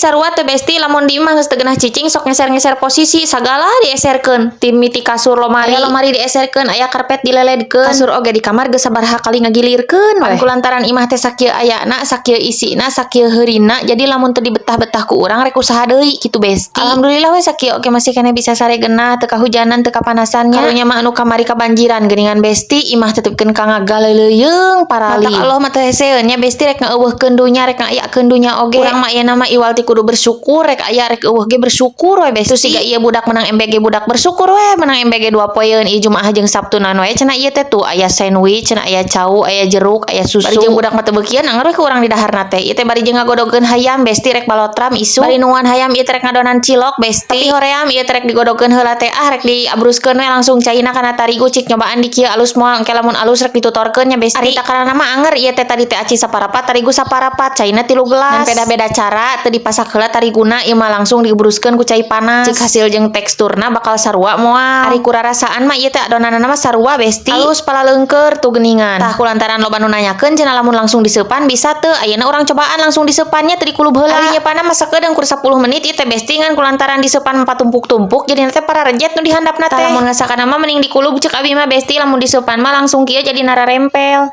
Sarua teh, Besti, lamun di imah geus teu geunah cicing, sok ngeser-ngeser posisi, sagala dieserkeun. Ti miti kasur, lomari, aya lomari dieserkeun, aya karpet dileledkeun. Kasur oge di kamar geus sabaraha kali ngagilirkeun we. Kulantaran imah teh sakieu ayana, sakieu isina, sakieu heurina, jadi lamun teu dibetah-betah ku urang, rek usaha deui kitu, Besti. Alhamdulillah we, sakieu oge masih keneh bisa sare genah, teu kahujanan, teu kapanasan nya. Karunya mah anu kamari kabanjiran geuningan, Besti, imah tetepkeun ka ngagaleuleung parali. Matak Allah mah teu heseeun nya, Besti, rek ngaeuweuhkeun dunya, rek ngaayakeun dunya oge. Urang mah ayeuna mah iwal ti kudu bersyukur, rek aya rek euweuh ge bersyukur we, Besti. Siga ieu budak menang MBG, budak bersyukur we menang MBG 2 poeun, ieu Jumaah jeung Sabtuna we cenah. Ieu teh tuh aya sandwich cenah, aya cau, aya jeruk, aya susu. Bari jeung budak mah teu beukieun, anger we ku urang didaharna teh. Ieu teh bari jeung ngagodogeun hayam, Besti, rek balotram isuk. Bari nungguan hayam ieu teh rek ngadonan cilok, Besti. Tapi hoream ieu teh rek digodogeun heula teh, ah, rek diabruskeun we langsung caina kana tarigu. Cik nyobaan di kieu alus moal? Engke lamun alus rek ditutorkeun nya, Besti. Ari takarana mah anger ieu teh. Tadi teh aci saparapat, tarigu saparapat, caina 3 gelas. Ngan beda-beda cara, teu dipasak heula tariguna, ieu mah langsung digebruskeun ku cai panas. Cik hasil jeung teksturna bakal sarua moal? Ari kurarasaan mah ieu teh adonanna mah sarua, Besti. Alus palaleungkeur tuh geuningan. Tah, kulantaran loba nu nanyakeun cenah, lamun langsung diseupan bisa teu? Ayeuna urang cobaan langsung diseupan nya, teu dikulub heula. Ari nyeupana mah sakedeung, kur 10 menit ieu teh, Besti, ngan kulantaran diseupan patumpuk-tumpuk, jadi teh pararejet nu dihandapna teh. Lamun ngasakana mah mending dikulub cek abi mah, Besti. Lamun diseupan mah langsung kieu jadi nararempel.